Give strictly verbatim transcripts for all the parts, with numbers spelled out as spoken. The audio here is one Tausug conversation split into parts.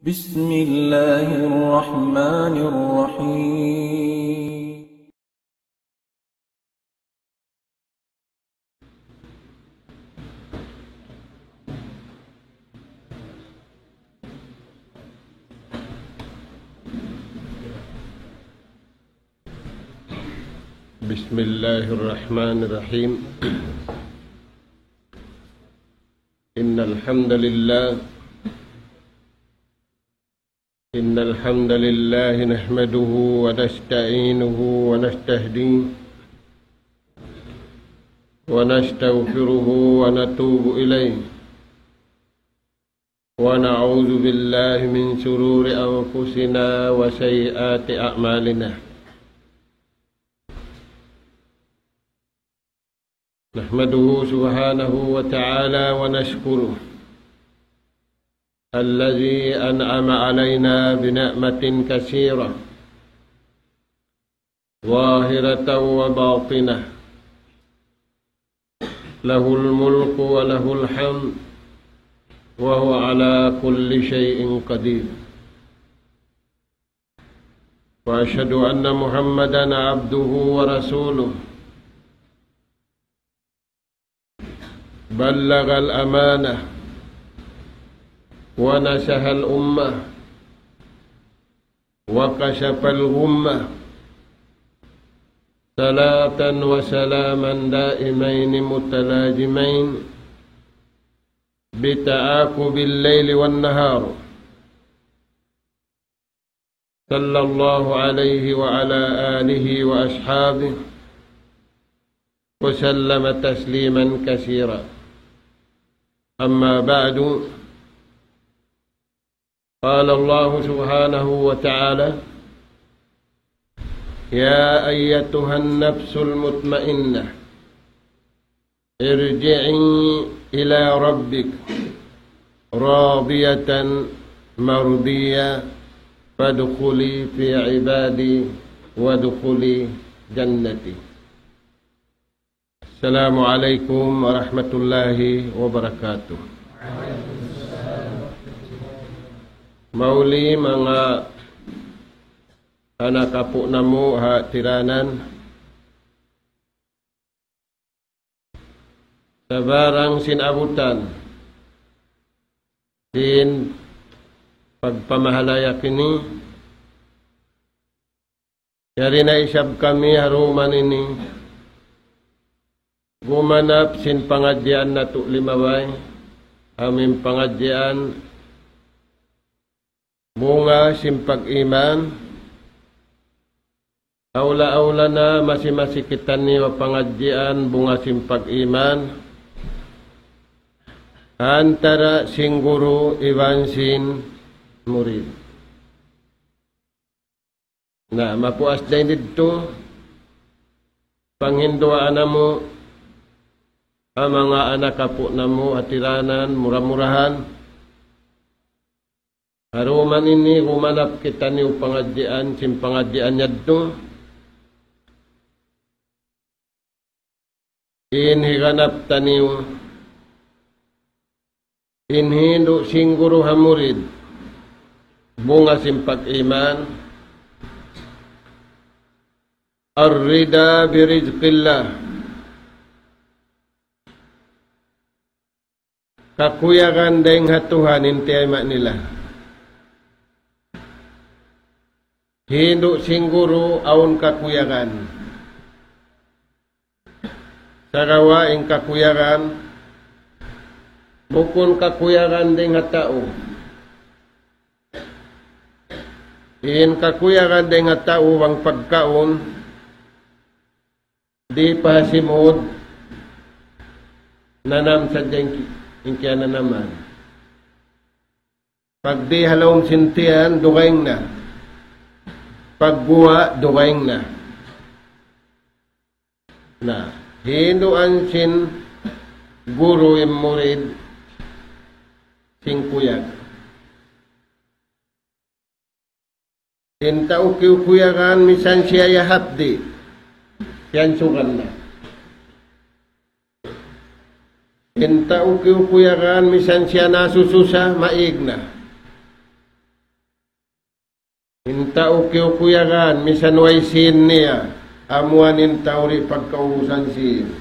بسم الله الرحمن الرحيم. بسم الله الرحمن الرحيم. إن الحمد لله، إن الحمد لله نحمده ونستعينه ونستهديه ونستغفره ونتوب إليه، ونعوذ بالله من شرور أنفسنا وسيئات أعمالنا. نحمده سبحانه وتعالى ونشكره الذي أنعم علينا بنعمة كثيرة ظاهرة وباطنة، له الملك وله الحمد وهو على كل شيء قدير. وأشهد أن محمدا عبده ورسوله، بلغ الأمانة ونصح الأمة وكشف الغمة، صلاة وسلاما دائمين متلازمين بتعاقب الليل والنهار، صلى الله عليه وعلى آله وأصحابه وسلم تسليما كثيرا. أما بعد، قال الله سبحانه وتعالى: يا أيتها النفس المطمئنة، ارجعي إلى ربك راضية مرضية، فادخلي في عبادي وادخلي جنتي. السلام عليكم ورحمة الله وبركاته. Mauli manga anak apu' namu' ha tiranan, sabarang sin abutan sin pagpamahalaya' ini, yari na isab kami ha dum ini gumanap sin pangadjian natu' limabay, amu in pangadjian bunga sin pag-iman. Awla-awla na masi-masi kitaniyu ha pangadjian bunga sin pag-iman, antara sin guru iban sin murid. Na, mapuas dayn didtu, panghinduwaa namu' ha manga anak apu' namu' ha tiranan, mura-murahan ha dum ini gumanap kitaniyu pangadjian sin pangadjian yadtu. In higanap taniyu, in hindu' sin guru ha murid, bunga sin pag-iman, الرضا برزق الله. Kakuyagan dayn ha Tuhan in tiyayma' nila. Hindu' sin guru awn kakuyagan. Sagawa' in kakuyagan, bukun kakuyagan dayn ha tau. In kakuyagan dayn ha tau bang pagkaun, di' pa simud, nanam sadja in ki-, in kiyananaman. Pagdi' ha lawm sin tiyan, dugaing na. Pagguwa', dugaing na. Na, hinduan sin guru in murid sin kuyag. In tau kiyukuyagan misan siya yahapdi', piyansugan na. In tau kiyukuyagan misan siya nasususa, maig na. In tau kiyukuyagan, misan way sin niya, amuan in tau di' pagkaubusan sin.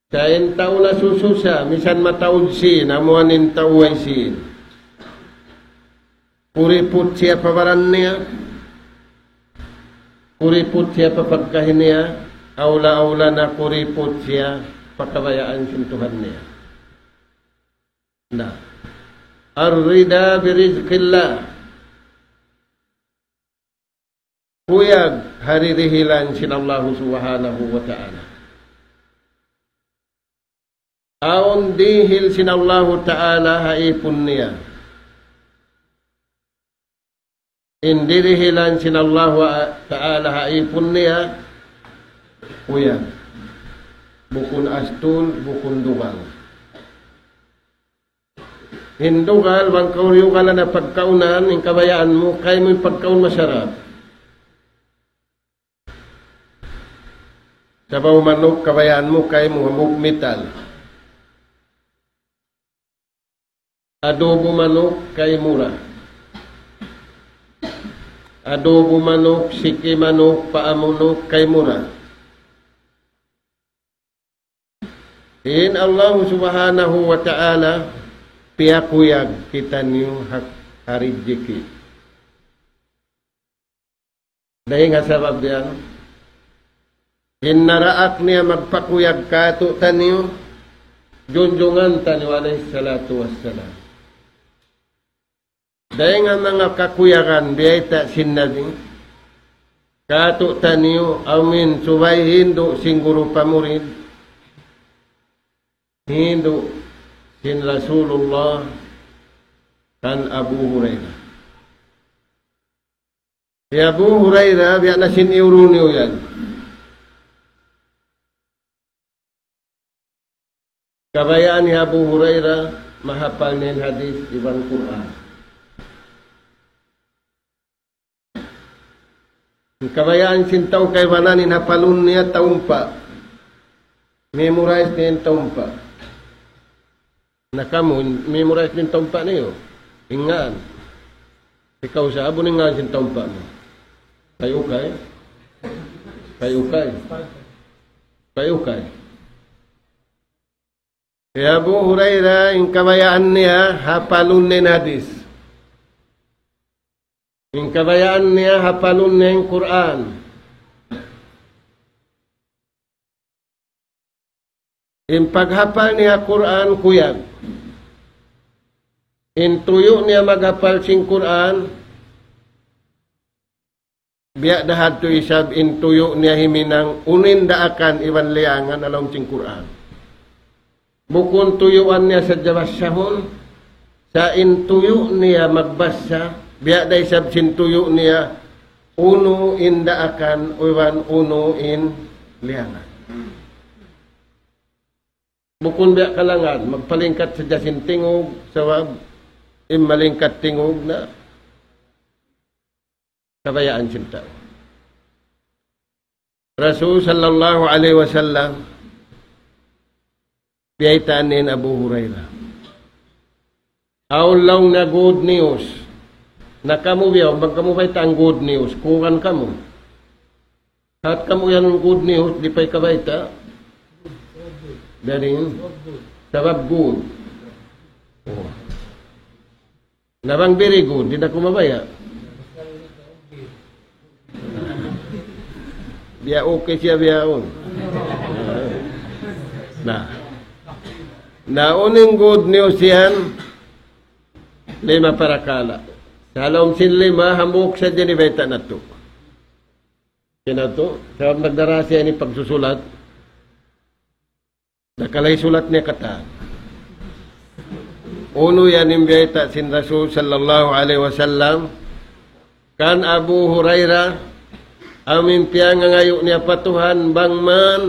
Sa' in tau nasususa, misan mataud sin, amuan in tau way sin. Kuriput siya pa baran niya, kuriput siya pa pagkahi niya, awla-awla na kuriput siya pa kabayaan sin Tuhan niya. Na. الرضا برزق الله. Kuyag ha dihilan sin Allahu Subhanahu wa Ta'ala. Awn dihil sin Allahu Ta'ala ha ipun niya. In dihilan sin Allahu Ta'ala ha ipun niya, kuyag. Bukun astul, bukun dugal. In dugal, bang kaw diyugalan na pagkaunan, in kabayaan mu, kaymu in pagkaun masarap. Sabaw manuk, kabayaan mu, kaymu hambuuk mital. Adobo manuk, kay mura. Adobo manuk, siki manuk, paa manuk, kay mura. In Allah Subhanahu wa Ta'ala, piyakuyag kitaniyu ha, ha rijiki. Dayn ha sabab yan, in naraak niya magpakuyag kātu'niyu, junjungan taniyu alayhi salatu wassalam. Dayn ha manga kakuyagan biyayta' sin Nabi kātu'niyu, amuin subay hindu' sin guru pa murid, hindu' sin Rasulullah kan Abu Hurairah. Hi Abu Hurairah, biya' na sin iyuru niyu yan. Kabayaan hi Abu Hurairah, mahapal niya in hadith iban Qur'an. In kabayaan sin tau kaibanan in hapalun niya taumpa'. Memorize niya in taumpa'. Na kamu, memorize niyu in taumpa' niyu. Ingat. Ikaw sa, abu in ngan sin taumpa' mu. Kay ukay. Kay ukay. Kay ukay. Hi Abu Hurairah, in kabayaan niya, hapalun niya in hadith. In kabayaan niya, hapalun niya in Qur'an. In paghapal niya Qur'an, kuyag. In tuyu' niya maghapal sin Qur'an, biya' da hadtu isab in tuyu' niya himinang unu in daakan iban liyangan ha lawm sin Qur'an. Bukun tuyuan niya sadja basahun, sa' in tuyu' niya magbasa, biya' da isab sin tuyu' niya unu in daakan iban unu in liyangan. Bukun biya' kalangan, magpalingkat sadja sin tingug, sabab in malingkat tingug na kabayaan sin tau. Rasul sallallahu alayhi wasallam, biyaytaan niya in Abu Hurairah. Awn laung niya good news. Na kamu biya', bang kamu bayta' in good news, kuwan kamu. Hat kamu yan good news, di' pa ikabayta'. Dayn, sabab good. Oh. Na bang very good, di' na kamu mabaya'. Biya' okay siya biya' yaun. Na. Na unu in good news yan, lima parakala'. Sa' ha lawm sin lima, hambuuk sadja in bayta' natu'. Kiyatu', sabab nagdarā siya ini pagsusulat. Nakalay sulat niya katan. Unu yan in biyayta' sin Rasul sallallahu alayhi wasallam kan Abu Hurairah, amu in piyangangayu' niya pa Tuhan bang man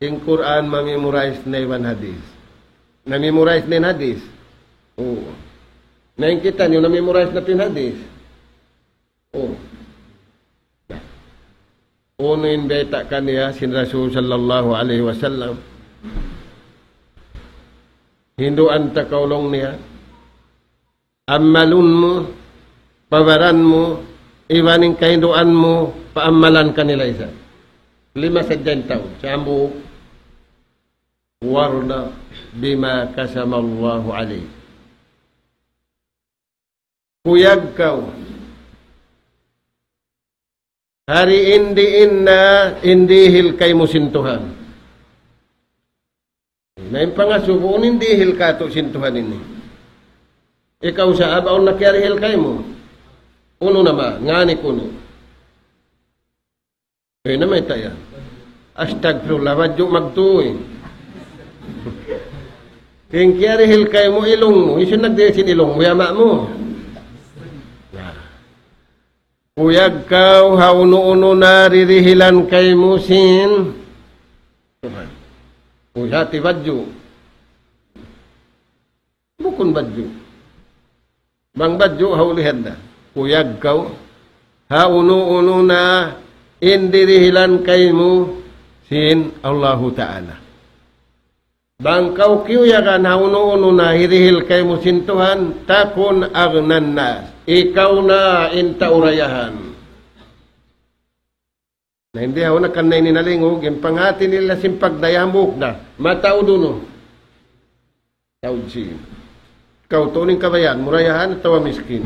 in Qur'an ma-memorize na iban hadith. Na-memorize na in hadith. Oo. Na in kitaniyu, na-memorize na in hadith. Oh. Unu in bayta' kaniya sin Rasul sallallahu alayhi wasallam. Hinduan ta kaw laung niya. Ammalun mu, pabaran mu, iban in kahinduan mu, paammalan kanila isab. Lima sadja in tau, siya hambuuk. وارض بما قسم الله عليك. Kuyag kaw. Hari in diin na in dihil kaymu sin Tuhan. Na in pangasubu, unu in dihil katu' sin Tuhan ini? Ikaw sa abaun na kiyarihil kaymu. Unu na ma, ngani kunu'. Eh, na mayta' yan. Astagfirullah, badju' magtuy. In kiyarihil kaymu ilung mu, hisiyu in nagdihil sin ilung mu, ama' mu. Na. Kuyag kaw ha unu-unu na dirihilan kaymu sin Tuhan. Uy, hati badju'. Bukun badju'. Bang badju' ha ulihan da. Kuyag kaw ha unu-unu na in dirihilan kaymu sin Allahu Ta'ala. Bang kaw kiyuyagan ha unu-unu na hirihil kaymu sin Tuhan, تكن أغنى الناس. Ikaw na in tau dayahan. Na, in di' ha unu kan na ini nalingug, in panghati nila sin pagdaya hambuuk da. Mataud unu? Taud sin. Ikaw, unu in kabayaan mu, dayahan atawa miskin?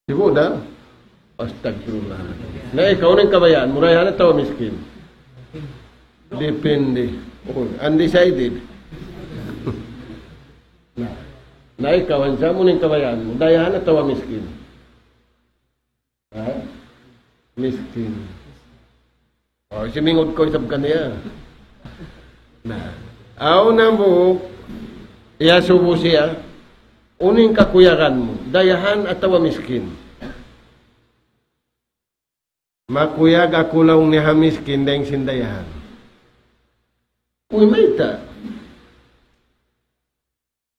Sibu' da? Astagfirullah. Na ikaw, unu in kabayaan mu, dayahan atawa miskin? Depende. Oh, undecided. Na, na ikaw, unu in kabayaan mu, dayahan atawa miskin? Ha? Miskin. Oh, simingud kaw isab kaniya. Na. Awn hambuuk, iyasubu siya, unu in kakuyagan mu, dayahan atawa miskin? Makuyag aku laung niya ha miskin dayn sin dayahan. Uy, mayta'?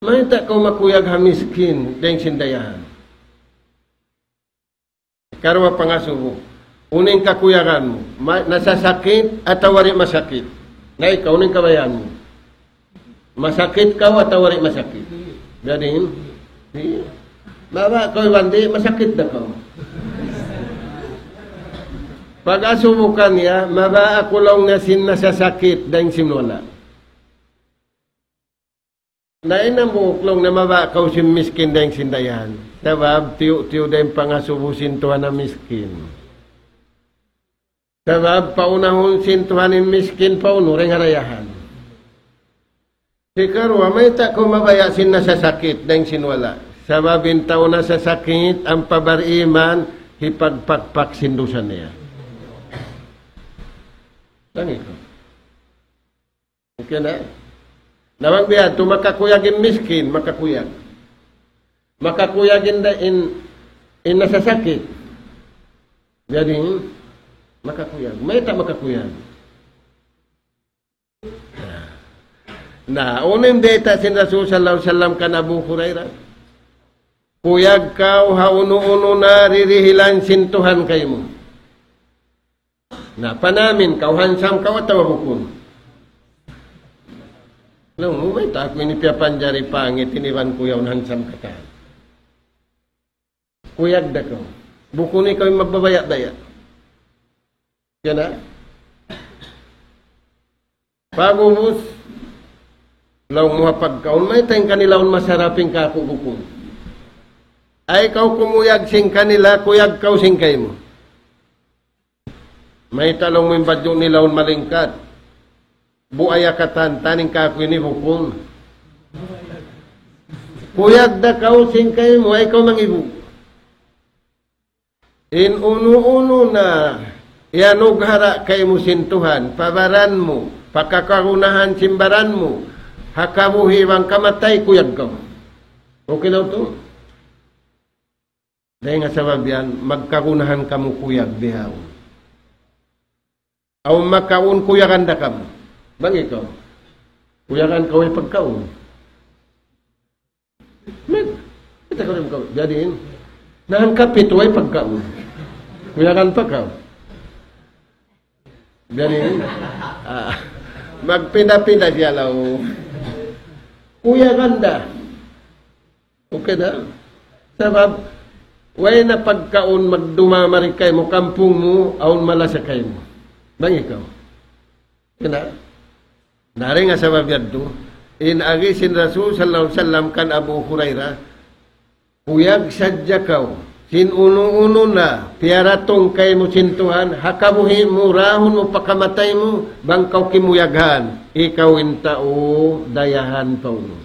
Mayta' kaw makuyag ha miskin dayn sin dayahan? Karuwa pangasubu. Unu in kakuyagan mu? Ma-, nasasakit atawa di' masakit? Na ikaw, unu in kabayaan mu? Masakit kaw atawa di' masakit? Jadi, di'. Mabaya' kaw iban di', masakit da kaw. Pag-asubu kaniya, mabaya' aku laung niya sin nasasakit dayn sin wala'. Na in hambuuk laung niya mabaya' kaw sin miskin dayn sin dayahan. Sabab tiyu'-tiyu' da in pangasubu sin Tuhan ha miskin. Sabab paunahun sin Tuhan in miskin pa unu, dayn ha dayahan. Hikaruwa, mayta' kaw mabaya' sin nasasakit dayn sin wala'? Sabab in tau nasasakit, ampa bariman, hipagpakpak sin dusa niya. Tangi kaw. Okay na? Na bang biya' hādtu makakuyag in miskin, makakuyag. Makakuyag in da-, in, in nasasakit. Jadi, makakuyag. Mayta' makakuyag? Na, unu in bayta' sin Rasul sallallahu alayhi wasallam kan Abu Hurairah? Kuyag kaw ha unu-unu na dirihilan sin Tuhan kaymu. Na, panamin kaw, handsome kaw atawa bukun? Laung mu, mayta' aku ini piyapanjari pangit, ini iban ku yaun handsome katan. Kuyag da kaw. Bukun ikaw in magbabaya'-baya'. Yan na? Pag'ubus, laung mu ha pagkaun, mayta' in kanila yaun masarap, in kāku' bukun? Ay kaw kumuyag sin kanila, kuyag kaw sin kaymu. Mayta' laung mu in badju' nila yaun malingkat? Buaya katan, in kāku' ini bukun. Kuyag da kaw sin kaymu, ay kaw mangibu'. In unu-unu na iyanughara' kaymu sin Tuhan, pa baran mu, pa kakagunahan sin baran mu, ha kabuhi' bang kamatay, kuyag kaw. Okay na tu? Dayn ha sabab yan, magkagunahan kamu kuyag bihaun. Awn makaun, kuyagan da kamu. Bang ikaw, kuyagan kaw way pagkaun. Met, kita kaw way pagkaun. Jadi, na in kapit way pagkaun. Kuyagan pa kaw. Jadi, ah, magpinda-pinda siya laung. Kuyagan da. Kena. Sabab, way na pagkaun magdumamari kaymu, kampung mu, awn malasa kaymu. Bang ikaw. Kena. Dayn ha sabab yadtu, in agi sin Rasul sallallahu alayhi wasallam kan Abu Hurairah, kuyag sadja kaw, sin unu-unu na, piyaratung kaymu sin Tuhan, ha kabuhi' mu, rahun mu, pa kamatay mu, bang kaw kimuyaghan, ikaw in tau dayahan pa unu.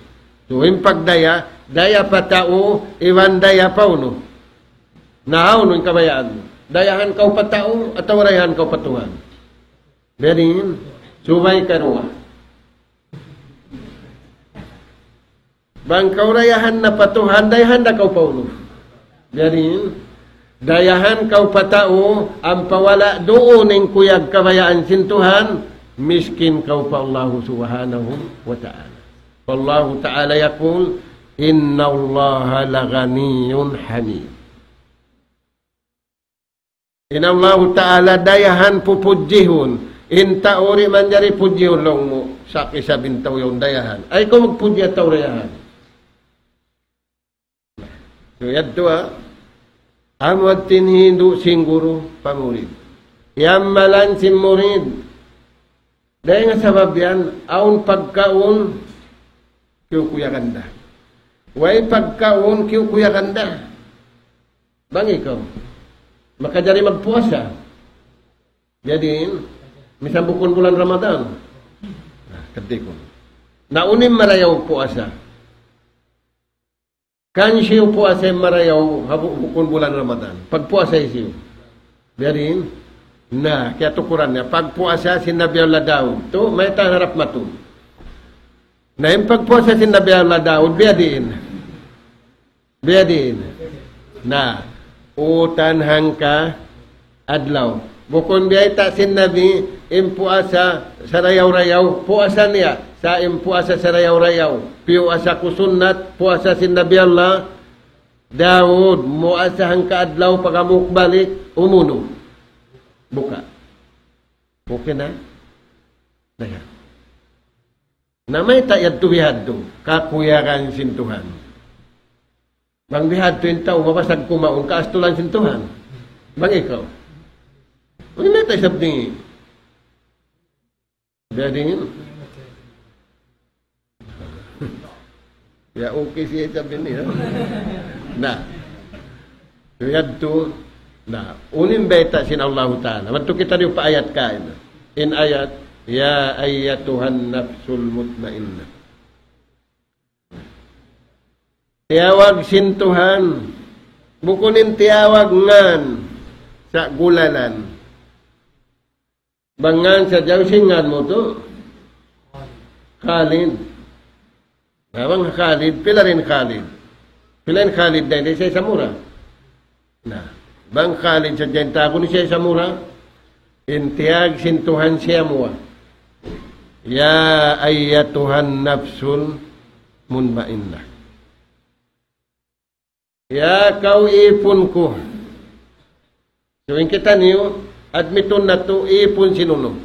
So, in pagdaya, daya pa tau, iban daya pa unu. Na, unu in kabayaan mu. Dayahan kaw pa tau, atawa dayahan kaw pa Tuhan. Biya' diin, subay karuwa. Bang kaw dayahan na pa Tuhan, dayahan da kaw pa unu. Biya' diin, dayahan kaw pa tau, ampa wala' duun in kuyag kabayaan sin Tuhan, miskin kaw pa Allahu Subhanahu wa Ta'ala. فالله تعالى يقول: إن الله لغني حميد. In Allahu Ta'ala dayahan pupudjihun. In tau di' manjari pudjihun laung mu. Sa' isab in tau yaun dayahan. Ayaw kaw magpudji ha tau dayahan. So, yadtu, ah. Amu yadtu in hindu' sin guru pa murid. Iyamalan sin murid. Dayn ha sabab yan, awn pagkaun, kiyukuyagan da. Way pagkaun, kiyukuyagan da. Bang ikaw, makajari magpuasa. Biya' diin, misan bukun bulan Ramadan. Na, kati ku. Na unu in marayaw puasa. Kan hisiyu puasa in marayaw, ha bu-, bukun bulan Ramadan. Pagpuasa hisiyu. Biya' diin. Na, kiyatukuran niya. Pagpuasa sin Nabi Allah Daud. Tu, mayta' harap matu. Na, in pagpuasa sin Nabi Allah Daud, biya' diin. Biya' diin. Na, utan hangka adlaw. Bukun biyayta' sin Nabi, in puasa sarayaw-rayaw, puasa niya. Sa' in puasa sarayaw-rayaw, piyuasa ku sunnat, puasa sin Nabi Allah Daud, muasa hangka adlaw pag'amuk balik, umunu. Buka. Okay na? Dayan. Na mayta' yadtu bihadtu, kakuyagan sin Tuhan. Bang bihadtu in tau, mabasag kumaun, kaastulan sin Tuhan. Bang ikaw. Uy, mayta' isab di. Biya' diin. Ya, okay siya isab ini, ha? Na. Yadtu, na. Unu in bayta' sin Allahu Ta'ala. Madtu kita diyu pa ayat kaina. In ayat, يا أيتها النفس المطمئنة. Tiyawag sin Tuhan, bukun in tiyawag ngan sa' gulalan. Bang ngan sadja, hisiyu in ngan mu tu? Khalid. Na bang Khalid, pila da in Khalid? Pila in Khalid da, di' siya samura. Na, bang Khalid sadja in tawagun, di' siya samura, in tiyawag sin Tuhan siya muwa. يا أيتها النفس المطمئنة. Ya kaw ipun ku. So, in kitaniyu, admitun natu' ipun sin unu.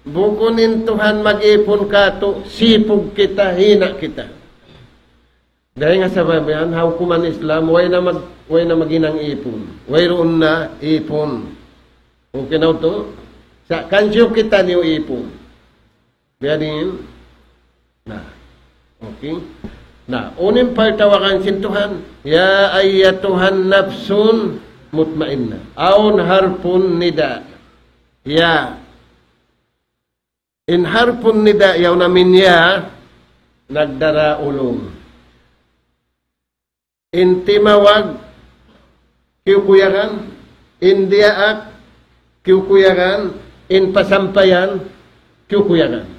Bukun in Tuhan mag-ipun katu', sipug kita, hina' kita. Dayn ha sabab yan, ha hukuman Islam, way na mag-, way na maghinang ipun. Wayruun na ipun. Okay na tu? Sa' kansiyu kitaniyu ipun. Biya' diin? Na. Okay. Na, unu in pagtawagan sin Tuhan? يا أيتها النفس المطمئنة. Awn harfun nida. Ya. In harfun nida yaun amu in ya, nagdara ulung. In timawag, kiyukuyagan. In diyaak, kiyukuyagan. In pasampayan, kiyukuyagan.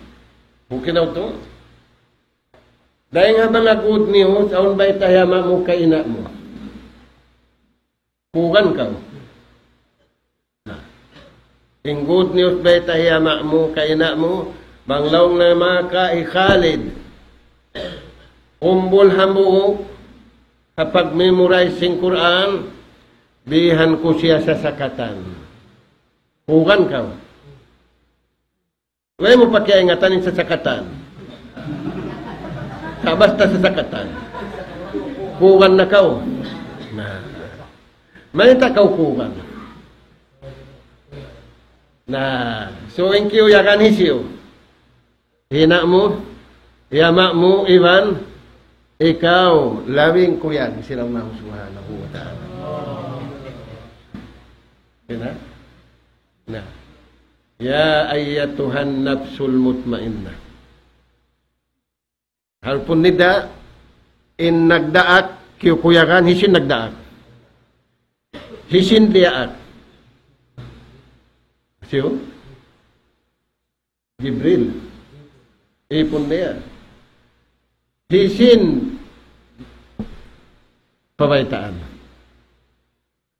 Okay na tu? Dayn ha manga good news, awn bayta' hi ama' mu, ka ina' mu. Kuyagan kaw. In good news bayta' hi ama' mu, ka ina' mu, bang laung na maka hi Khalid. Umbul hambuuk, ha pag-memorize sin Qur'an, bihan ku siya sasakatan. Kuyagan kaw. Way mu pa kiyaingatan in sasakatan. Sa' basta sasakatan. Kugang na kaw. Na. Mayta' kaw kugang. Na. So, in kiyuyagan hisiyu? Hi ina' mu, hi ama' mu, iban ikaw, laung kuyag sin Allah Subhanahu wa Ta'ala. Kena? Na. يا أيتها النفس المطمئنة. Harfun nida, in nagdaak, kiyukuyagan, hisiyu in nagdaak? Hisiyu in diyaak? Hisiyu? Jibril. Ipun niya. Hisiyu in pabaytaan?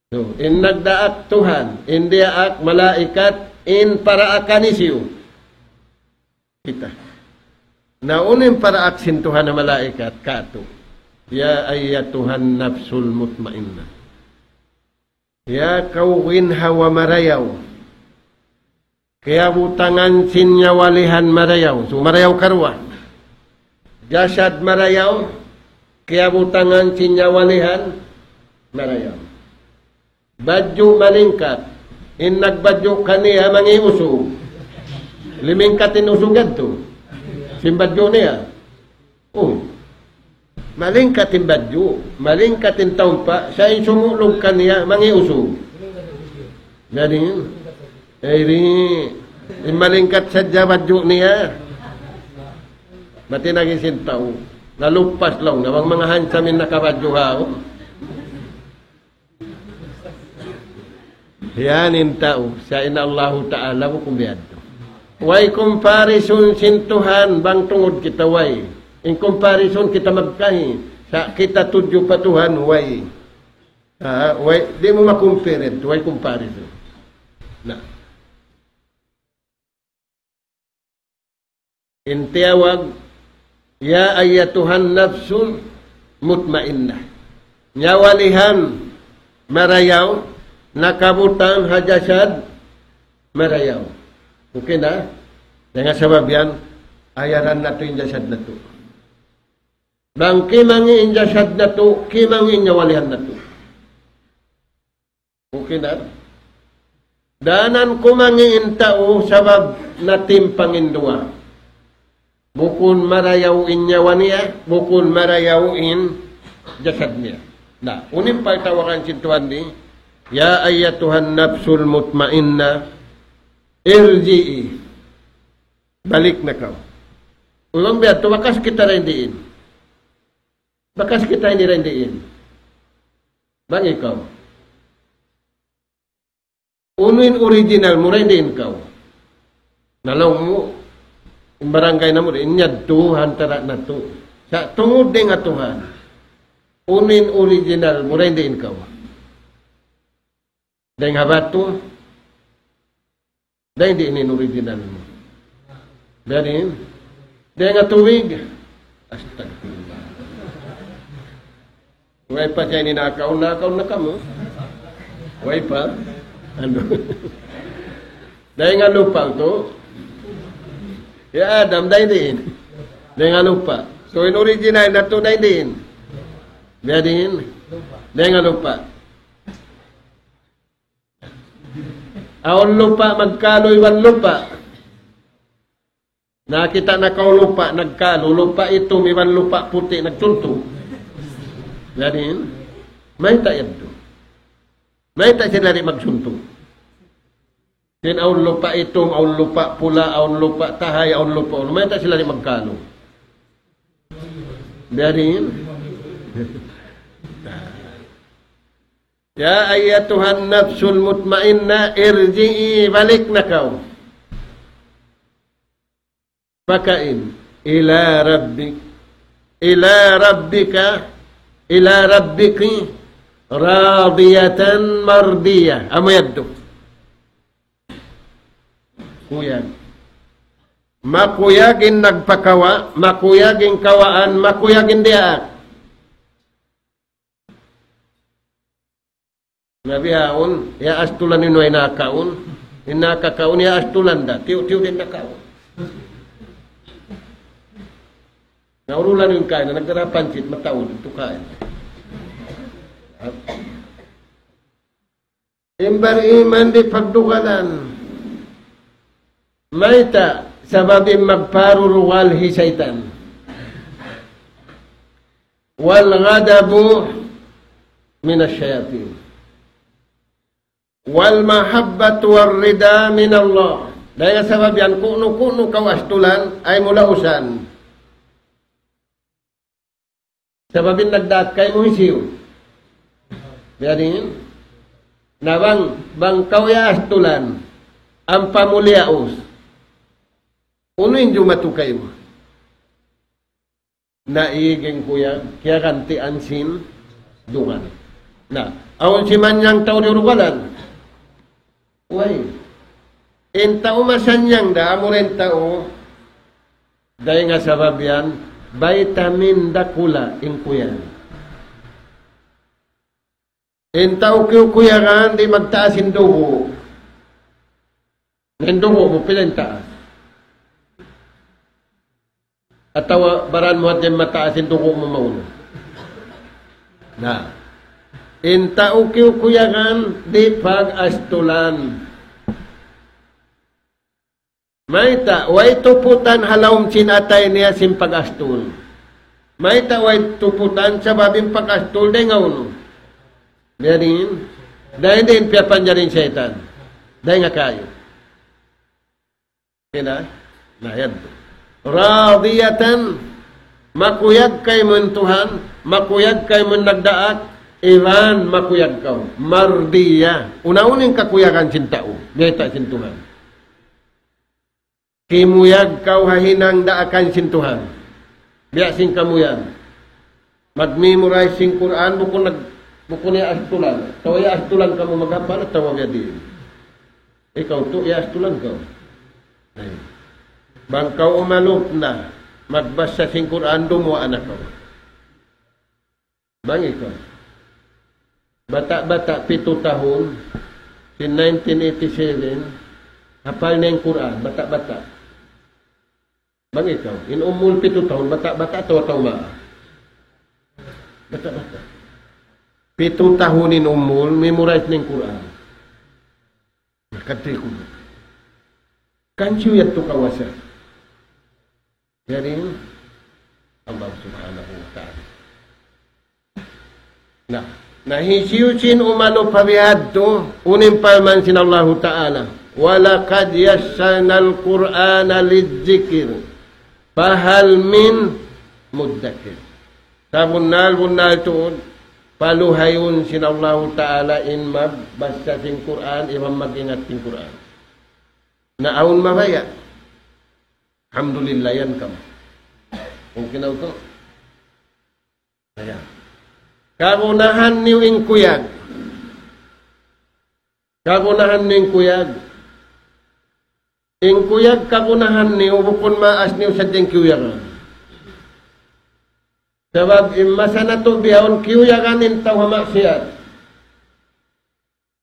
So, in nagdaak Tuhan, in diyaak malaikat, in paraakan hisiyu? Kita. Na unu in paraak sin Tuhan ha malaikat, katu'. يا أيتها النفس المطمئنة. Ya kaw ginhawa marayaw. Kiyabutangan sin nyawalihan marayaw. So, marayaw karuwa. Jasad marayaw, kiyabutangan sin nyawalihan marayaw. Badju' malingkat. In nagbadju' kaniya mangi' usug. Limingkat in usug yadtu. Sin badju' niya. Oh. Malingkat in badju', malingkat in taumpa', sa' in sumulug kaniya, mangi' usug. Jadi, eh, di, in malingkat sadja badju' niya. Mati nagi sin tau. Nalupas laung, na bang manga handsome in nakabadju' ha, oh. Yan in tau, sa' in Allahu Ta'ala bukun biyadtu. Way comparison sin Tuhan, bang tungud kita way. In comparison kita magkahi, sa' kita tudju pa Tuhan, way. Ha, way, di' mu ma-compare, way comparison. Na. In tiyawag, يا أيتها النفس المطمئنة. Nyawalihan marayaw, nakabutang ha jasad marayaw. Okay na? Dayn ha sabab yan, ayaran natu' in jasad natu'. Bang kimangi' in jasad natu', kimangi' in nyawalihan natu'. Okay na? Dayn ha kumangi' in tau sabab natimpang in duwa. Bukun marayaw in nyawa niya, bukun marayaw in jasad niya. Na, unu in pagtawagan sin Tuhan di, يا أيتها النفس المطمئنة ارجعي. Balik na kaw. Uy, bang biya' tu, bakas kita dayn diin. Bakas kita ini dayn diin. Bang ikaw. Unu in original mu, dayn diin kaw. Na laung mu, in barangay namu' di, in yadtu, ha antara' natu'. Sa' tungud dayn ha Tuhan. Unu in original mu, dayn diin kaw. Dayn ha batu. Dayn diin in original mu. Dayn diin. Dayn ha tubig. Astagfirullah. Way pa siya ini nakaun, nakaun na kamu. Way pa. Anu. Dayn ha lupa' tu. Ya Adam, dayn diin. Dayn ha lupa'. So, in original natu' dayn diin. Dayn diin. Dayn ha lupa'. Awn lupa' magkalu iban lupa'. Nakakita' na kaw lupa' nagkalu, lupa' itum iban lupa' puti' nagsuntu'. Jadi, mayta' yadtu? Mayta' sila di' magsuntu'? Sin awn lupa' itum, awn lupa' pula', awn lupa' tahay, awn lupa' unu. Mayta' sila di' magkalu? Jadi, يا أيتها النفس المطمئنة ارجعي, balik na kaw. Pakain, إلى ربك, إلى ربك, إلى ربك راضية مرضية. Amu yadtu. Kuyag. Makuyag in nagpakawa', makuyag in kawaan, makuyag in diyaak. Na bihaun, ya astulan in way nakaun, in nakakaun, ya astulan da, tiyu'-tiyu' da in nakaun. Na urulan in kain, na nagdara pansit, mataud, tukain. In bariman di' pagdugalan. Mayta', sabab in magparurugal hi saytan. والغضب من الشياطين. والمحبة والرضا من الله. Dayn ha sabab yan, kunu-kunu kaw astulan, ayaw mu lausan. Sabab in nagdaak kaymu hisiyu? Biya' diin? Na bang, bang kaw iyaastulan, ampa mu liyaus. Unu in jumatu kaymu? Na ig in kuyag, kiyagantian sin dugal. Na, awn simannyang tau diyurugalan. Way. In tau masannyang da, amura in tau, dayn ha sabab yan, vitamin dakula' in kuyag. In tau kiyukuyagan, di' magtaas in dugu'. In dugu' mu, pila in taas? Atawa baran mu hadja in mataas in dugu' mu maunu. Na. In tau kiyukuyagan, di' pag-astulan. Mayta', way tuputan ha lawm sin atay niya sin pag-astul. Mayta' way tuputan sabab in pag-astul dayn ha unu? Dayn, dayn, dayn piyapanjari sin saytan. Dayn ha kayu. Okay na? Na, yan. Radiyatan, makuyag kaymu in Tuhan, makuyag kaymu in nagdaak, iban makuyag kaw. Mardiya. Unu-unu in kakuyagan sin tau, biyayta' sin Tuhan. Kimuyag kaw ha hinang daakan sin Tuhan. Biya' sin kamu yan. Mag-memorize sin Qur'an, bukun nag-, bukun iyaastulan. Atawa iyaastulan kamu maghapal, atawa biya' diin. Ikaw tuud, iyaastulan kaw. Ay. Bang kaw umalup na, magbasa sin Qur'an, dumuwaa na kaw. Bang ikaw. Bata'-bata', pitu tahun, sin nineteen eighty-seven, hapal na in Qur'an, bata'-bata'. Bang ikaw, in umul pitu tahun, bata'-bata' atawa tau maas? Bata'-bata'. Pitu tahun in umul, memorize na in Qur'an. Nakadtu ku. Kansiyu yadtu kawasa? Yari Allah Subhanahu wa Ta'ala. Na, na hisiyu-siyu in umalup pa bihadtu, unu in parman sin Allahu Ta'ala, وَلَقَدْ يَسَّرْنَا الْقُرْآنَ لِلذِّكْرِ فَهَلْ مِن مُّدَّكِرٍ. Sabunnal-bunnal tuud, paluhayun sin Allahu Ta'ala in magbasa sin Qur'an, iban mag-ingat sin Qur'an. Na awn mabaya'. Alhamdulillah yan kamu. Okay na ito? Ayan. Kagunahan niyu in kuyag. Kagunahan niyu in kuyag. In kuyag kagunahan niyu, bukun maas niyu sadja in kiyuyagan. Sabab in masa natu' bihaun kiyuyagan in tau ha maksiyat.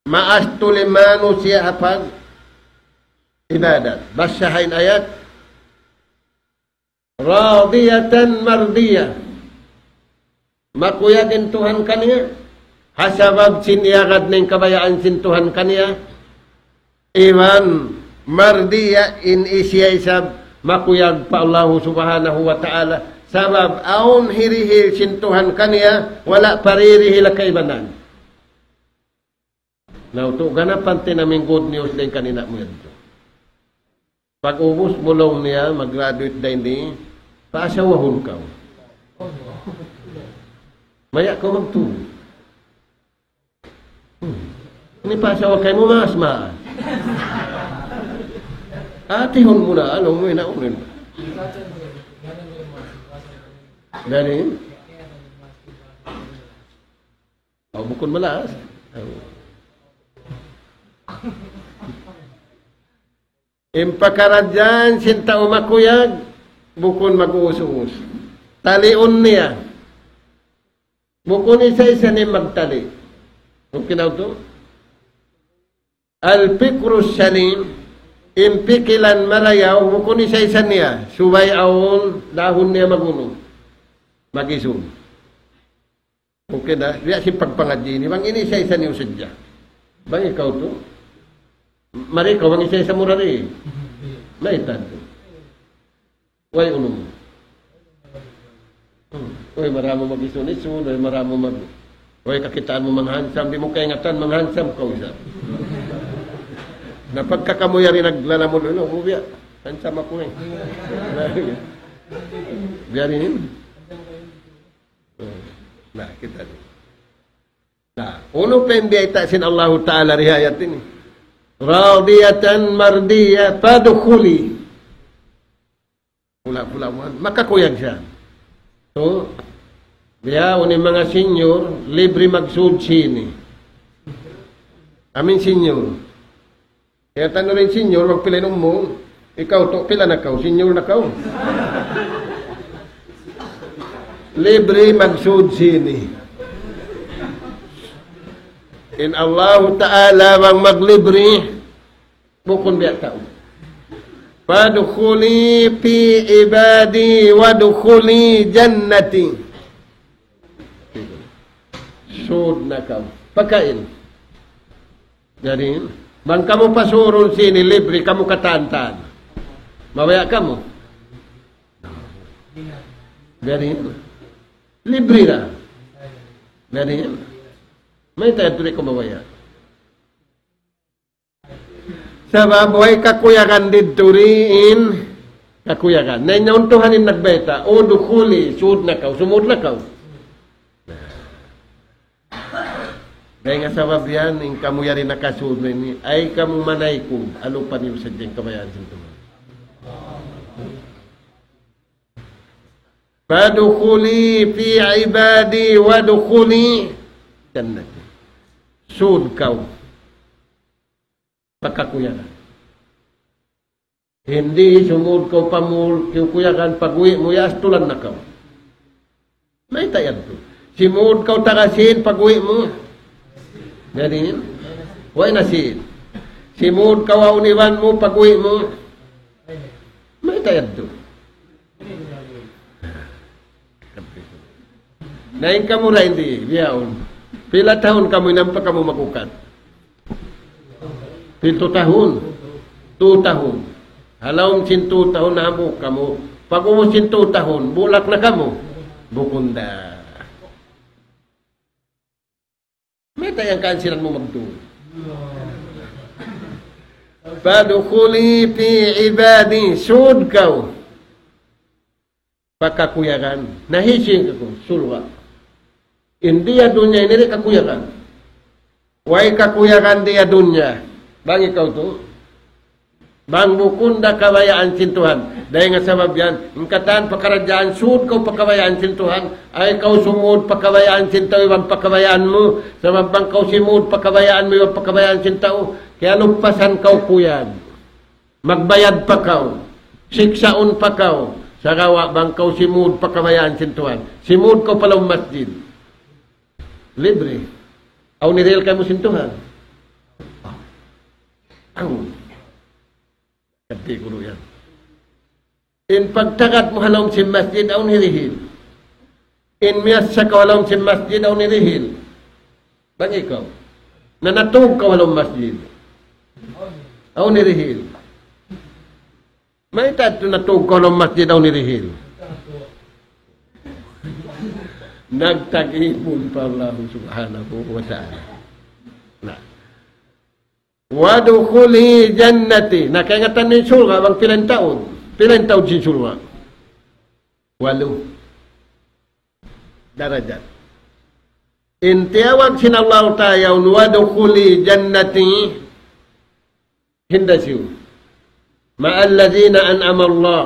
Maas tuud in manusiya' ha pag-ibadat. Basaha in ayat. رَاضِيَةً مَرْضِيَّةً. Makuyag in Tuhan kaniya. Ha sabab sin iyagad na in kabayaan sin Tuhan kaniya. Iban mardiya in siya isab makuyag pa Allahu Subhanahu wa Ta'ala. Sabab awn hirihil sin Tuhan kaniya, wala' pa hirihil ha kaibanan. Na utu', ganapan ta in amu in good news dayn kan ina' mu yadtu. Pag-ubus mu laung niya, mag-graduate da ini, paasawahun kaw. Maya' kaw magtuy. Hmm. Ini paasawa kaymu, maas, maas. Atihun mu na, laung mu, ina' mu rin. Dari? O, bukun maas. O. In pakaradjaan sin tau makuyag, bukun mag-uus-uus. Taliun niya. Bukun isa-isa niya magtali. Okay na ito? الفكر السليم, in pikilan marayaw, bukun isa-isa niya. Subay awn dahun niya mag-unu. Mag-isun. Okay na, biya' sin pagpangadji' ini, bang ini isa-isa niyu sadja. Bang ikaw tu, mari ikaw, bang isa-isa mu ra di. Mayta' tu. Way unu mu. Hmm. Way maramu mag-isun-isun, way maramu mag-, way kakitaan mu manghansam, di' mu kaingatan manghansam kaw isab. Na pagka kamu yari naglalamud, "Unu, biya', hansam aku eh." Biya' diin. Hmm. Na, kita' ini. Na, unu pa in biyayta' sin Allahu Ta'ala di ha ayat ini? Radiyatan mardiyah fadkhuli. Pula-pula man, makakuyag siya. So, biya' ini manga senior, libre magsud sini. Amin senior. Kaya tanu rin senior, magpila in umul. Ikaw tu, pila na kaw? Senior na kaw. Libre magsud sini. In Allahu Ta'ala bang maglibre, bukun biya' tau. Fadkhuli fi ibadi wadkhuli jannati. Sud na kaw. Pakain. Jadi, bang kamu pasurun sini libre, kamu katan-katan. Mabaya' kamu. Jadi, libre na. Jadi, mayta' yadtu di' kaw mabaya'. Sabab way kakuyagan didtu di' in kakuyagan. Na in yaun Tuhan in nagbayta', "Udkhuli, sud na kaw, sumud na kaw." Dayn ha sabab yan, in kamu yari nakasud na ini, ay kamu manaykud, alupa niyu sadja in kabayaan sin Tuhan. Fadkhuli fi ibadi wadkhuli jannati. Sud kaw. Pagkakuyagan. Di' sumud kaw pa mall, kiyukuyagan, pag-uwi' mu, yastulan na kaw. Mayta' yadtu? Simud kaw taga sin pag-uwi' mu. Jadi, way na sin. Simud kaw awn iban mu pag-uwi' mu. Mayta' yadtu? Na in kamu ra di', bihaun. Pila tahun kamu in ampa kamu mag-ukat? Pitu tahun. Two tahun. Ha lawm sin two tahun nahambuuk kamu. Pag-ubus sin two tahun, bulak na kamu. Bukun da. Mayta' yan kaansiran mu magtuy? Fadkhuli fi ibadi, sud kaw. Pagkakuyagan. Na hisiyu in kaku-, surga'. In di ha dunya ini di' kakuyagan. Way kakuyagan di ha dunya. Bang ikaw tu. Bang bukun da kabayaan sin Tuhan. Dayn ha sabab yan, in katan pakaradjaan, sud kaw pa kabayaan sin Tuhan, ay kaw sumud pa kabayaan sin tau iban pa kabayaan mu, sabab bang kaw simud pa kabayaan mu iban pa kabayaan sin tau, kiyalupasan kaw kuyag. Magbayad pa kaw. Siksaun pa kaw. Sagawa' bang kaw simud pa kabayaan sin Tuhan. Simud kaw pa lawm masjid. Libre. Awn hirihil kaymu sin Tuhan. Awn. Kati guru yan. In pagtagad mu ha lawm sin masjid, awn hirihil. In miyasa kaw ha lawm sin masjid, awn hirihil. Bang ikaw. Na natug kaw ha lawm masjid. Awn hirihil. Mayta' tu natug kaw ha lawm masjid, awn hirihil? Nagtag-ipun pa Allah Subhanahu wa Ta'ala. Na. Wadkhuli jannati. Na, kaingatan niyu in surga', bang pila in taud. Pila in taud sin surga'? Walu. Darajat. In tiyawag sin Allah Ta'ala yaun, wadkhuli jannati. Hinda siyu. Ma'alladhina an'ama Allah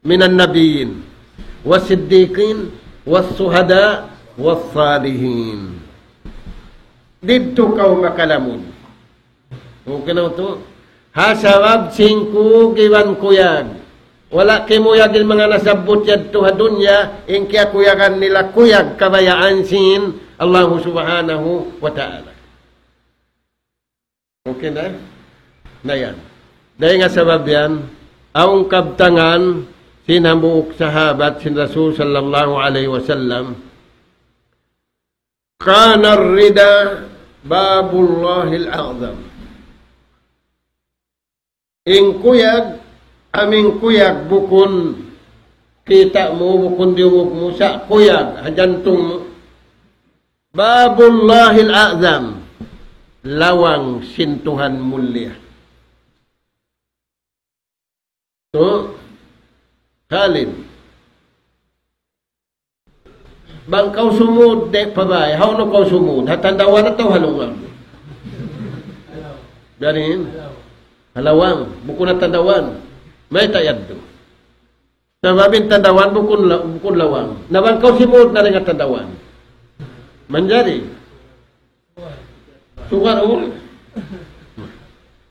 minan nabiyyin, was-siddiqin, was-shuhada, was-salihin. Didtu kaw makalamud. Okay na tu? Ha sabab sin kug iban kuyag. Wala' kimuyag in manga nasabbut yadtu ha dunya, in kiyakuyagan nila kuyag kabayaan sin Allahu Subhanahu wa Ta'ala. Okay na? Na yan. Dayn ha sabab yan, awn kabtangan sin hambuuk sahabat sin Rasul sallallahu alayhi wasallam, كان الرضا باب الله الأعظم. In kuyag, amu in kuyag bukun kita' mu, bukun diyungug mu, sa' kuyag ha jantung mu. باب الله الأعظم, lawang sin Tuhan mulia. Tu, Khalid. Bang kaw sumud, di' pa bay, hawnu kaw sumud, ha tandawan atawa ha lawang? Dayn ha lawang, bukun ha tandawan. Mayta' yadtu? Sabab in tandawan bukun la-, bukun lawang. Na bang kaw simud na dayn ha tandawan, manjari? Sugar ul?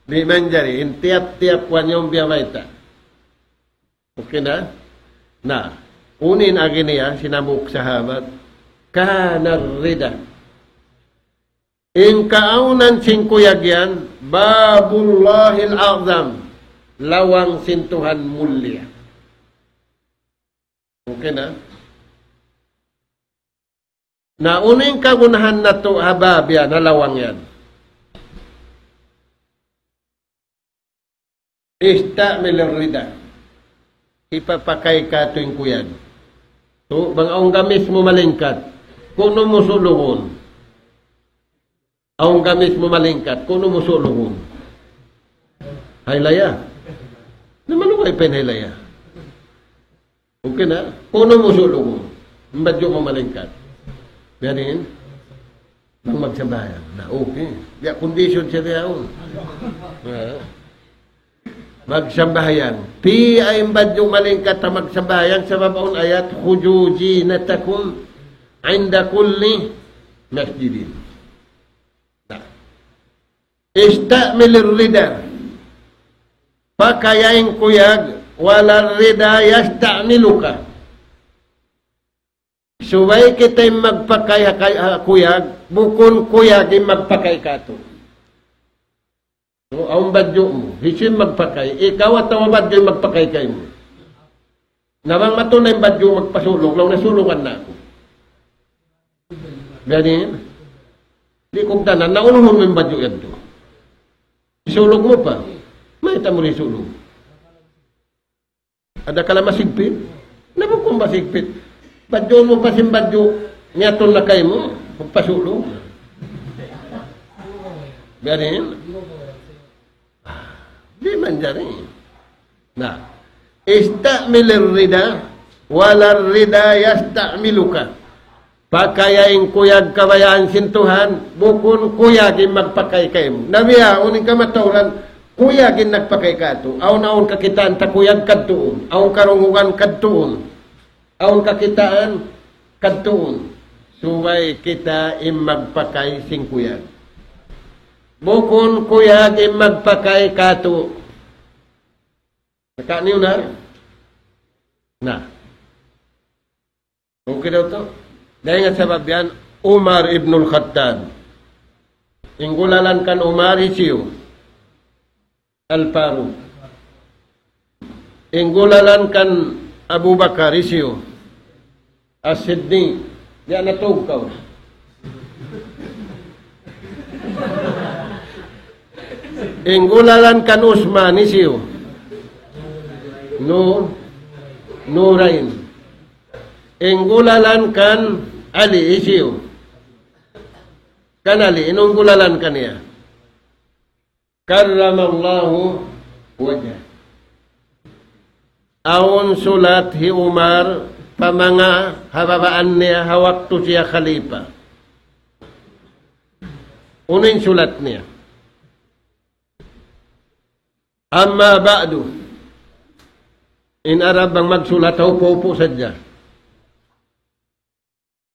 Di' manjari. In tiyap-tiyap kuwan yan biya' mayta'. Okay na? Na, unu in agi niya, sin hambuuk sahabat, كان الرضا. In kaawnan sin kuyag yan, باب الله الأعظم, lawang sin Tuhan mulia. Okay na? Na unu in kagunahan natu' ha bab yan, ha lawang yan? استعمل الرضا. Hipapakay katu' in kuyag. Tu, bang awn gamis mu malingkat, kunu' mu sulugun. Awn gamis mu malingkat, kunu' mu sulugun. Haylaya. Na malugay pa in haylaya. Okay na? Kunu' mu sulugun. In badju' mu malingkat. Biya' diin? Bang magsambahayang. Na, okay. Biya' condition siya diyaun. Ah. Magsambahayang. Piyaain badju' malingkat ha magsambahayang, sabab awn ayat, خذوا زينتكم عند كل مسجد. Na. استعمل الرضا. Pakaya in kuyag, ولا الرضا يستعملك. Subay kita in magpakay ha kay-, ha kuyag, bukun kuyag in magpakay katu'. So, awn badju' mu, hisiyu in magpakay, ikaw atawa badju' in magpakay kaymu? Na bang matunay in badju' magpasulug, laung niya sulugan na aku. Biya' diin? Di' kugdanan, na unuhun mu in badju' yadtu. Isulug mu pa. Mayta' mu di' isulug? Adakala masigpit? Na bukun masigpit. Badjuun mu pa sin badju', miyadtu na kaymu, magpasulug. Biya' diin? Di' manjari. Na, استعمل الرضا ولا الرضا يستعملك. Pakaya in kuyag kabayaan sin Tuhan, bukun kuyag in magpakay kaymu. Na biya' unu in kamatauran, kuyag in nagpakay katu'. Awn, awn kakitaan ta kuyag kadtuun, awn karungugan kadtuun, awn kakitaan kadtuun. Subay kita in magpakay sin kuyag. Bukun kuyag in magpakay katu'. Nakaniyu na? Na. Okay daw tu. Dayn ha sabab yan, Umar ibnul Khattab. In gulalan kan Umar hisiyu? Al-Faruq. In gulalan kan Abu Bakar hisiyu? As-Siddiq. Di' na tug kaw. In gulalan kan Usman hisiyu? Nu-, Nurayn. In gulalan kan Ali hisiyu? Kan Ali, in gulalan kaniya? كرم الله وجهه. Awn sulat hi Umar pa manga ha babaan niya ha waktu siya khalifa. Unu in sulat niya? أما بعد. In Arab bang magsulat, haupu-upu sadja.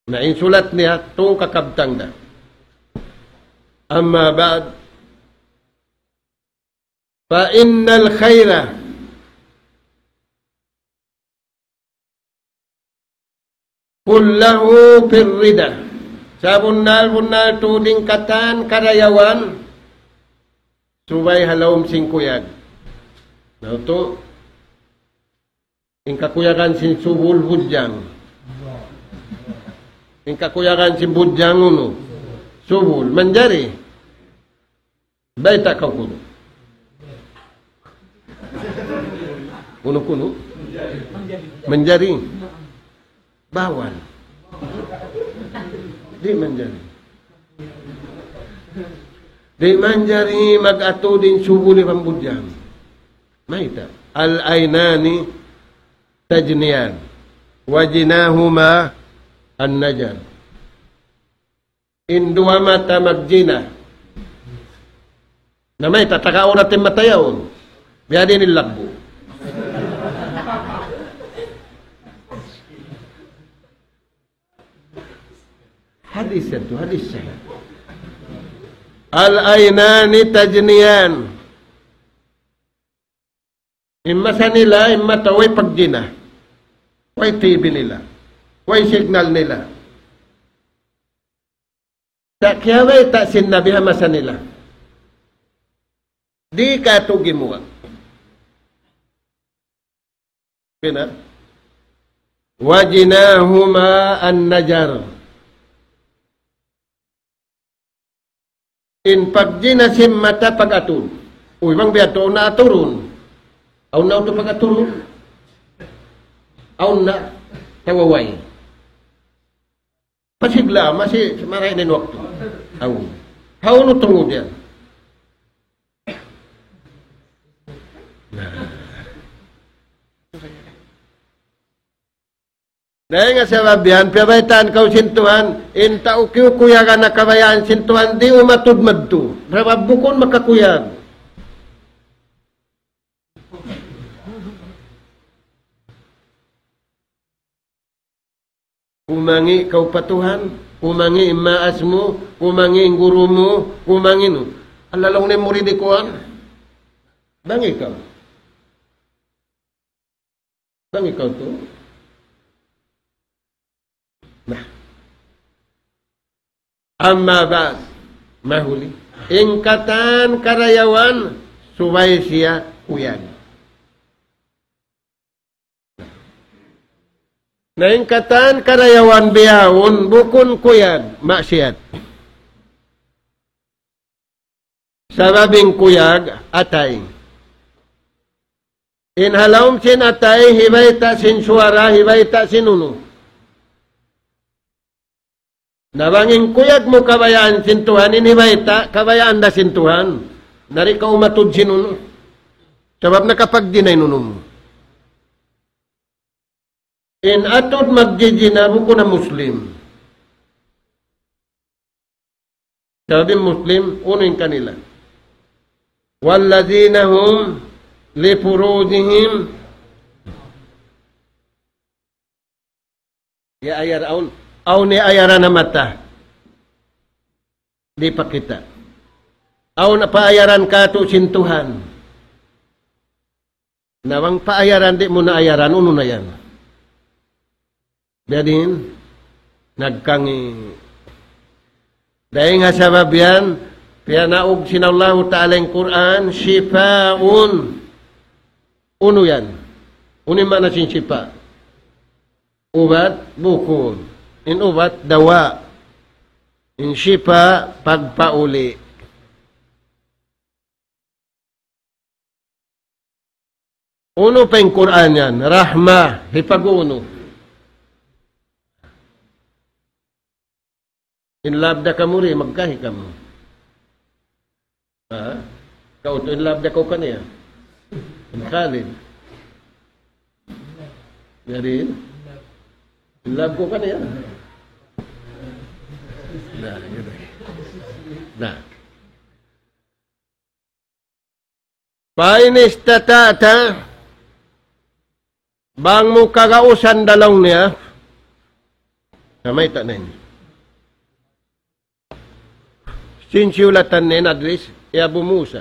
Na in sulat niya, tung kakabtang da. أما بعد، فإن الخير كله في الرضا. Sabunnal-bunnal tuud in katan karayawan, subay ha lawm sin kuyag. Na utu, in kakuyagan sin subul hujang. In kakuyagan sin budjang unu? Subul. Manjari. Bayta' kaw kunu'. Unu kunu'? Manjari. Bawal. Di' manjari. Di' manjari mag-atud in subul iban budjang. Mayta'? العينان تزنيان وزناهما النظر. In duwa mata magjina. Na mayta', taga awrat in mata yaun. Biya' diin in laggu'. Hadis yadtu, hadis sahih. العينان تزنيان. In masa nila, in mata way pagjina. Way T V nila. Way signal nila. Sa' kiyabayta' sin Nabi ha masa nila. Di' katu' gimuwa'. Pina? وزناهما النظر. In pagjina sin mata pag-atud. Uy, bang biya' tu na aturun. Awn na tu pag-aturun. Awn na tawaway. Pasigla, masi marayaw in waktu. Awn. Hawnu tungud yan? Dayn ha sabab yan, piyabaytaan kaw sin Tuhan, in tau kiyukuyagan na kabayaan sin Tuhan, di' umatud madtu. Sabab bukun makakuyag. Kumangi' kaw pa Tuhan, kumangi' in maas mu, kumangi' in guru mu, kumangi' nu. Alalaw na in murid ikuan. Bang ikaw. Bang ikaw tu. Na. Amma ba'd, mahuli. In katan karayawan, subay siya kuyag. Na in katan karayawan bihaun, bukun kuyag, maksiyat. Sabab in kuyag, atay. In ha lawm sin atay, hibayta' sin suwara, hibayta' sin unu. Na bang in kuyag mu kabayaan sin Tuhan, in hibayta', kabayaan da sin Tuhan. Na di' kaw umatud sin unu. Sabab nakapagjina in unu mu. In atud magjijina bukun na Muslim. Sabab in Muslim, unu in kanila. والذين هم لفروجهم. Ya ayar awn. Awn ya ayaran ha mata. Di' pakita'. Awn pa ayaran katu' sin Tuhan. Na bang pa ayaran di' mu na ayaran, unu na yan? Biya' diin, nagkangi'. Dayn ha sabab yan, piyanaug sin Allahu Ta'ala in Qur'an, shifaun. Unu yan? Unu in maana sin shifa? Ubat, bukun. In ubat, dawa. In shifa, pagpauli'. Unu pa in Qur'an yan? Rahma, hipag-unu. In love da kamu di', magkahi kamu. Ha? Kaw tu in love da kaw kaniya. In Khalid. Jadi, in love kaw kaniya. Na, yun. Na. فإن استطعت, bang mu kagausan da laung niya, na mayta' na ini. Sin siyulatan na in address, hi Abu Musa.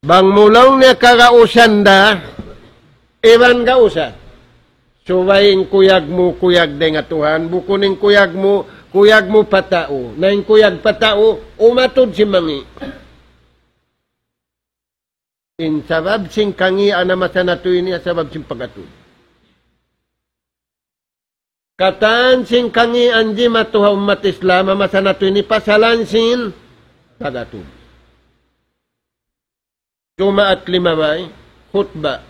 Bang mu laung niya kagausan da, iban gausa. Subay in kuyag mu, kuyag dayn ha Tuhan, bukun in kuyag mu, kuyag mu pa tau. Na in kuyag pa tau, umatud sin mangi'. In sabab sin kangian ha masa natu' ini, sabab sin pag-atud. Katan sin kangīan jimatu ha ummat Islam, ha masa natu' ini pasalan sin pag-atud. Jumaat limabay, khutba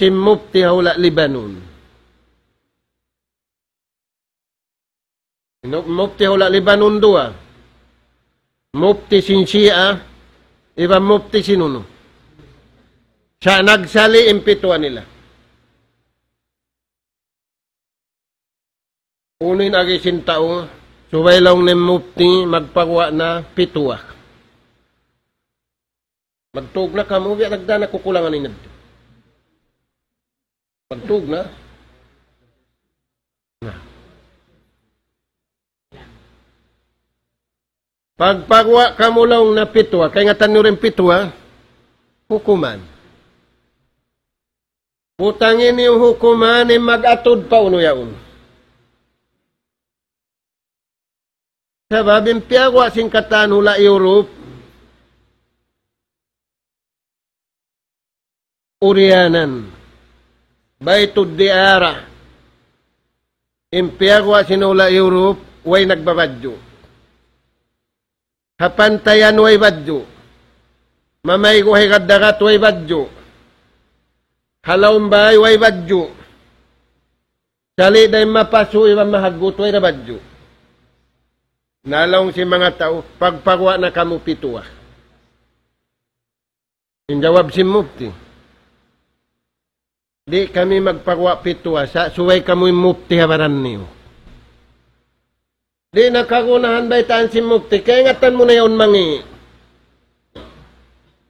sin mufti ha hula' Lebanon. Inu-, mufti ha hula' Lebanon duwa. Mufti sin Shia, iban mufti sin unu. Sa' nagsali' in pituwa nila. Unu in agi sin tau, subay laung niya mufti, magpaguwa' na pituwa. Magtug na kamu, biya' nagdaan na kukulangan in nagtug. Magtug na. Na. Pagpaguwa' kamu laung na pituwa, kaingatan niyu in pituwa, hukuman. Butangin niyu hukuman in mag-atud pa unu yaun. Sabab in piyaguwa' sin katan hula' Europe, uryanan, Baytud Diara. In piyaguwa' sin hula' Europe, way nagbabadju'. Ha pantayan way badju'. Mamaygu' ha higad dagat way badju'. Ha lawm bay way badju'. Sali' da in mapasu' iban mahaggut way da badju'. Na laung sin manga tau, pagpaguwa' na kamu pituwa. In jawab sin mufti, di' kami magpaguwa' pituwa, sa' subay kamu in mufti ha baran niyu. Di' na kagunahan baytaan sin mufti, kaingatan mu na yaun mangi'.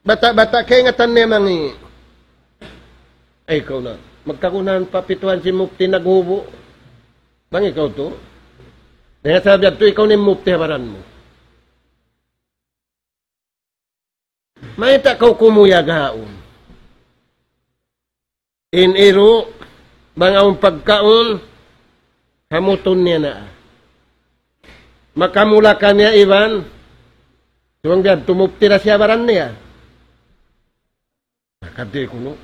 Bata'-bata' kaingatan niya mangi'. Ay, ikaw na. Magkagunahan pa pituwa sin mufti naghubu'. Bang ikaw tu. Dayn ha sabab yadtu ikaw na in mufti ha baran mu. Mayta' kaw kumuyag ha yaun. In iru', bang awn pagkaun, hamutun niya na. Makamula kaniya iban, subay biya' tumuptira siya baran niya. Nakadi kunu'.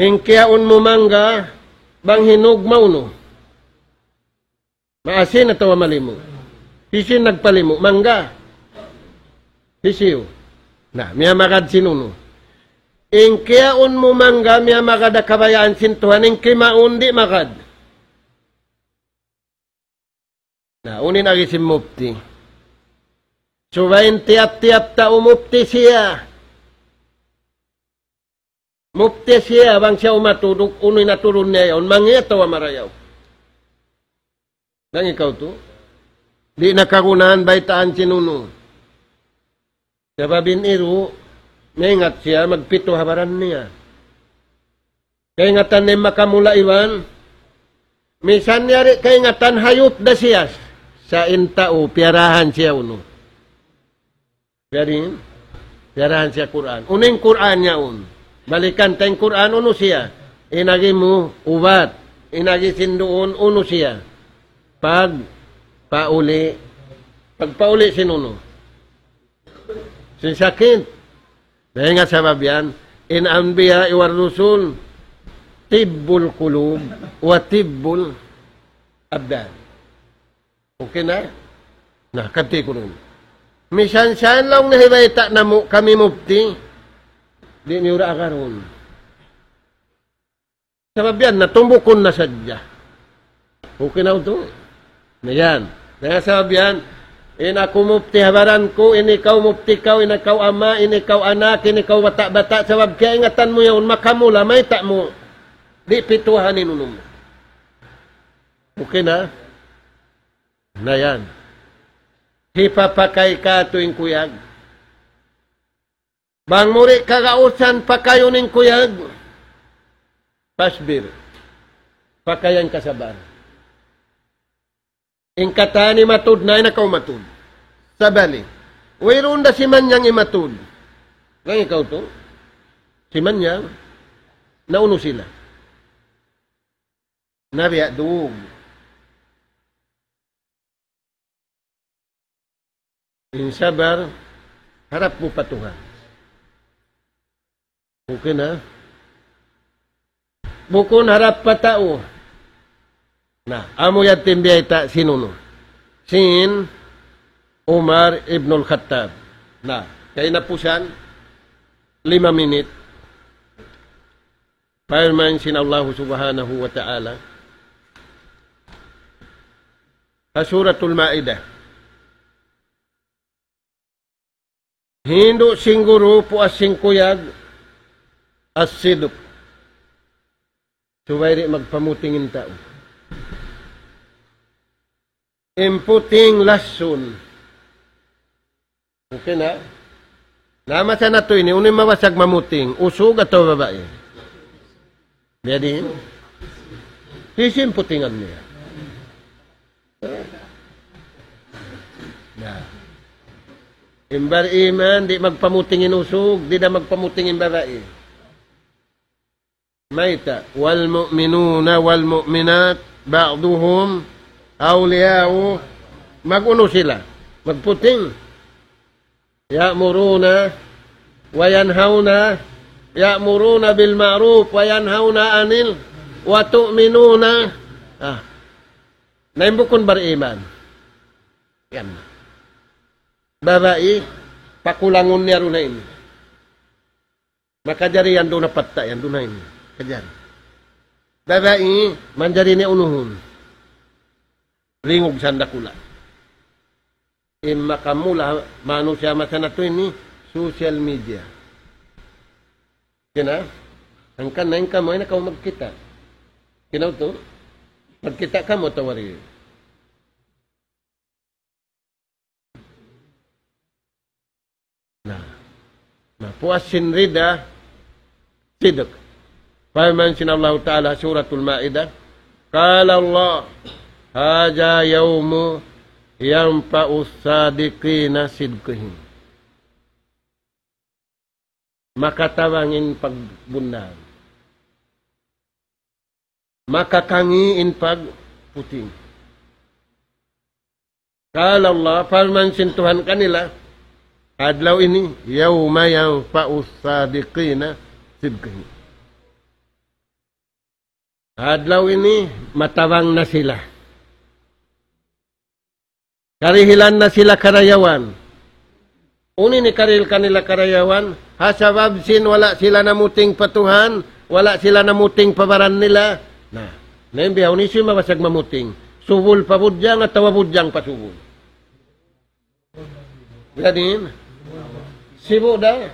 In kiyaun mu mangga, bang hinug maunu. Maasin atawa malimu? Hisiyu in nagpalimu? Mangga. Hisiyu? Na, miyamagad sin unu. In kiyaun mu mangga, miyamagad ha kabayaan sin Tuhan, in kimaun di' magad. Na, unu in agi sin mufti. Subay in tiyap-tiyap tau mufti siya. Mufti siya, bang siya umatud, unu in aturun niya yaun, mangi' atawa marayaw. Bang ikaw tu, di' na kagunahan baytaan sin unu. Sabab in iru', maingat siya, magpituwa ha baran niya. Kaingatan niya makamula iban, misan yari kaingatan hayup da siya, sa' in tau, piyarahan siya unu. Piyari-, piyarahan siya Qur'an. Unu in Qur'an yaun? Balikan ta in Qur'an, unu siya? In agi mu, ubat. In agi sin duun, unu siya? Pag, pauli. Pagpauli sin unu? Sin sakit. Dayn ha sabab yan, in anbiya' wa rusul, tibbul qulub, wa tibbul abdan. Okay na? Na, kati ku nun. Misan saan laung na hibayta' namu' kami mufti, di' niyu ra agarun. Sabab yan, natumbukun na sadja. Okay na utu? Na yan. Na yan sabab yan, in aku mufti ha baran ku, in ikaw mufti kaw, in ikaw ama', in ikaw anak, in ikaw bata'-bata', sabab kiyaingatan mu yaun, makamula, mayta' mu, di' pituwahan in unu mu. Okay na? Na yan. Hipapakay katu' in kuyag. Bang mu di' kagausan pakayun in kuyag, fasbir. Pakayan kasabar. In katan imatud na, in ikaw matud. Sabali. Wayruun da simanyang imatud. Bang ikaw tu, simanyang, naunu sila. Nabiya' dug. In sabar, harap mu pa Tuhan. Okay na? bukun harap pa tau. Na, amu yadtu in biyayta' sin unu? Sin Umar ibnul Khattab. Na, kahinapusan, lima minit. Parman sin Allahu Subhanahu wa Ta'ala ha Suratul Ma'idah. Hindu' sin guru, puas sin kuyag, as-sidq. Subay di' magpamuting in tau. In puting lasun. Okay na? Na, masa natu' ini, unu in mabasag mamuting, usug atawa babai? Biya' diin? Hisiyu in putingan niya? Na. In bariman, di' magpamuting in usug, di' da magpamuting in babai. Mayta', والمؤمنون والمؤمنات بعضهم أولياء, mag-unu sila? Magputing. يأمرون وينهون، يأمرون بالمعروف وينهون عن ال-، وتؤمنون. Ah. Na in bukun bariman. Yan. Babai, pakulangun niya duun na ini. Makajari yan duun na patta' yan, duun na ini. Kajari. Babai, manjari niya unuhun. Lingug sanda kula. In makamula manusiya' masa natu' ini, social media. Kina, hangkan na in kamu, ay na kamu magkita'. Kina tu, magkita' kamu atawa di'. Na, na, puas sin rida, sidq. Parman sin Allahu Ta'ala, Suratul Ma'idah, قال الله: هذا يوم ينفع الصادقين صدقهم. Makatabang in pagbunnal. Makakangi' in pagputing. قال الله, parman sin Tuhan kanila, adlaw ini, يوم ينفع الصادقين صدقهم. Adlaw ini, matabang na sila. Karihilan na sila karayawan. Unu in karihil kanila karayawan, ha sabab sin wala' sila namuting pa Tuhan, wala' sila namuting pa baran nila. Na, na in bihaun, hisiyu in mabasag mamuting? Subul pa budjang atawa budjang pa subul? Biya' diin? Sibu' da.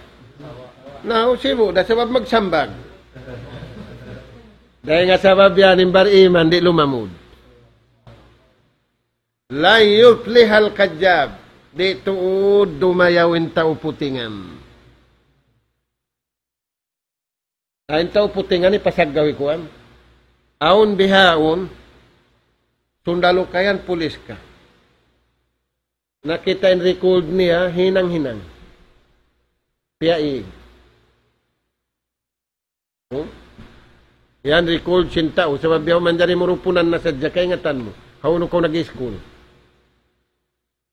Na, sibu' da, sabab magsambag. Dayn ha sabab yan, in bariman, di' lumamud. لن يفلح الكذاب. Di' tuud dumayaw in tau putingan. Na in tau putingan ini pasaggaw hi kuwan. Awn bihaun, sundalu ka yan, pulis ka. Nakita' in record niya, hinang-hinang. Piyaig. Hmm? Yan record sin tau, sabab biya' manjari mu rupunan na sadja kaingatan mu. Hawnu kaw nag-iskul.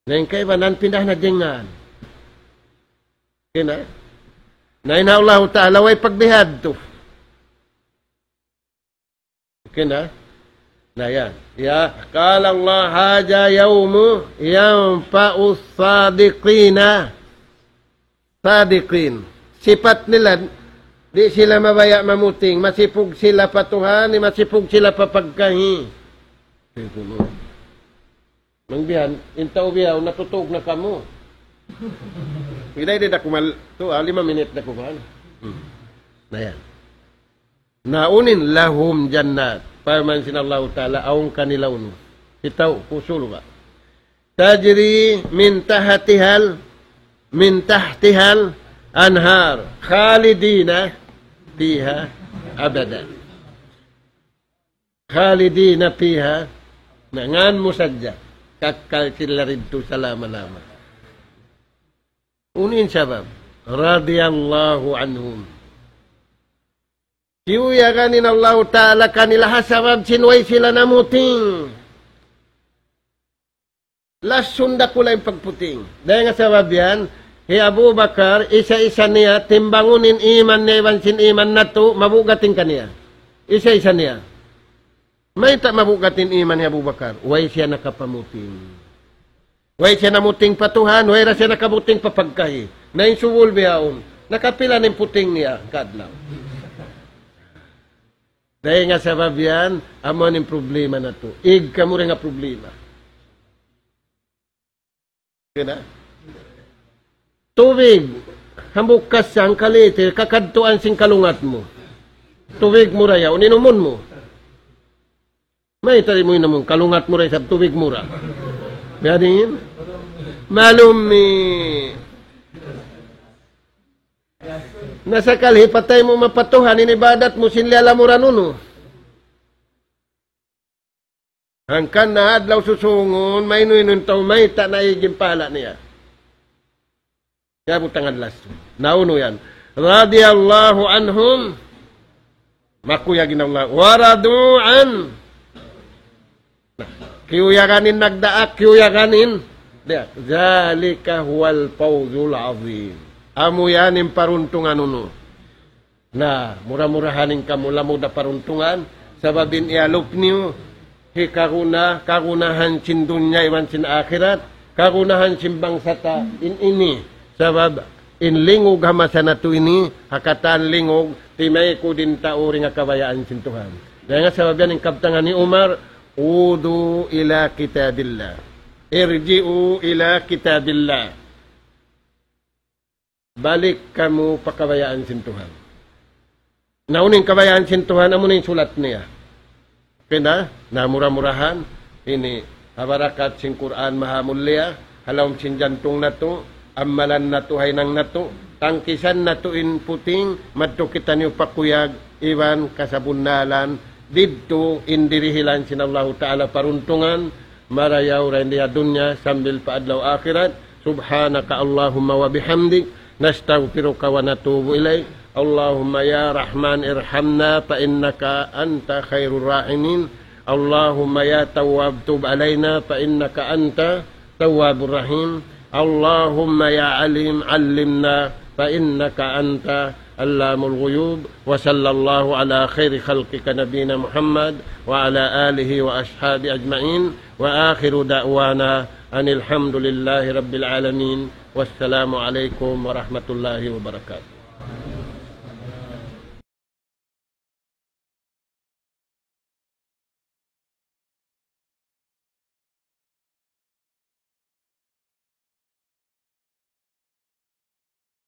Na in kaibanan pindah na jingan. Okay na? Na in Allahu Ta'ala way pagbihadtu. Okay na? Na yan. Ya, قال الله: هذا يوم ينفع الصادقين صدقهم. Sipat nila, di' sila mabaya' mamuting, masipug sila pa Tuhan, masipug sila pa pagkahi. Mangbihan, in tau bihaun, natutug na kamu. Hinay di' na kumal-, tu, ah, lima minit na kumal. Hmm. Na yan. Na unu in لهم جنات. Parman sin Allahu Ta'ala, awn kanila unu. Hitaw, ku surga'. تجري من تحتها ال-، من تحتها الأنهار خالدين فيها أبدا. خالدين فيها, na ngan mu sadja, kakkal sila didtu salama-lama. Unu in sabab? رضي الله عنهم. Kiyuyagan in Allahu Ta'ala kanila ha sabab sin way sila namuting. Lasun dakula' in pagputing. Dayn ha sabab yan, hi Abu Bakar, isa-isa niya, timbangun in iman niya iban sin iman natu', mabugat in kaniya. Isa-isa niya. Mayta' mabugat in iman hi Abu Bakar? Way siya nakapamuting. Way siya namuting pa Tuhan, way ra siya nakamuting pa pagkahi. Na in subul bihaun, nakapila na in puting niya, kadlaw. Dayn ha sabab yan, amu in problema natu'. Ig kamu dayn ha problema. Kena? Tubig, hambuuk kasa, hangka litir, kakadtuan sin kalungat mu. Tubig mu ra yaun, inumun mu. Mayta' di' mu inumun, kalungat mu ra isab tubig mu ra. Biya' diin? Malumi. Na sakali hipatay mu mapatuhan in ibadat mu sin liyalamuran unu. Hangkan na adlaw susungun, maynu-inu in tau mayta' na ig in pahala' niya. Kaya butang adlas. Na unu yan. رضي الله عنهم. Makuyag in Allah. ورضوا عنه. Kiyuyagan in nagdaak, kiyuyagan in. Diya. ذلك هو الفوز العظيم. Amu yan in paruntungan unu. Na, mura-murahan in kamu lamud ha paruntungan, sabab in iyalup niyu, hi kaguna, kagunahan sin dunya iban sin akhirat, kagunahan sin bangsa ta in ini. Sabab in lingug ha masa natu' ini, ha katan lingug, timaykud in tau dayn ha kabayaan sin Tuhan. Dayn ha sabab yan in kabtangan hi Umar, عودوا إلى كتاب الله. ارجعوا إلى كتاب الله. Balik kamu pa kabayaan sin Tuhan. Na unu in kabayaan sin Tuhan, amu na in sulat niya. Kena, na mura-murahan, ini, ha barakat sin Qur'an maha mulia, ha lawm sin jantung natu', amalan natu', ha hinang natu', tangkisan natu' in puting, madtu kitaniyu pa kuyag, iban kasabunnalan, didtu in dirihilan sin Allahu Ta'ala paruntungan, marayaw dayn di ha dunya sambil pa adlaw akhirat. سبحانك اللهم وبحمدك، نستغفرك ونتوب إليك. اللهم يا رحمن ارحمنا فإنك أنت خير الراحمين. اللهم يا تواب تب علينا فإنك أنت التواب الرحيم. اللهم يا عليم علمنا فإنك أنت علام الغيوب. وصلى الله على خير خلقك نبينا محمد وعلى آله وأصحابه أجمعين. وآخر دعوانا أن الحمد لله رب العالمين. والسلام عليكم ورحمة الله وبركاته.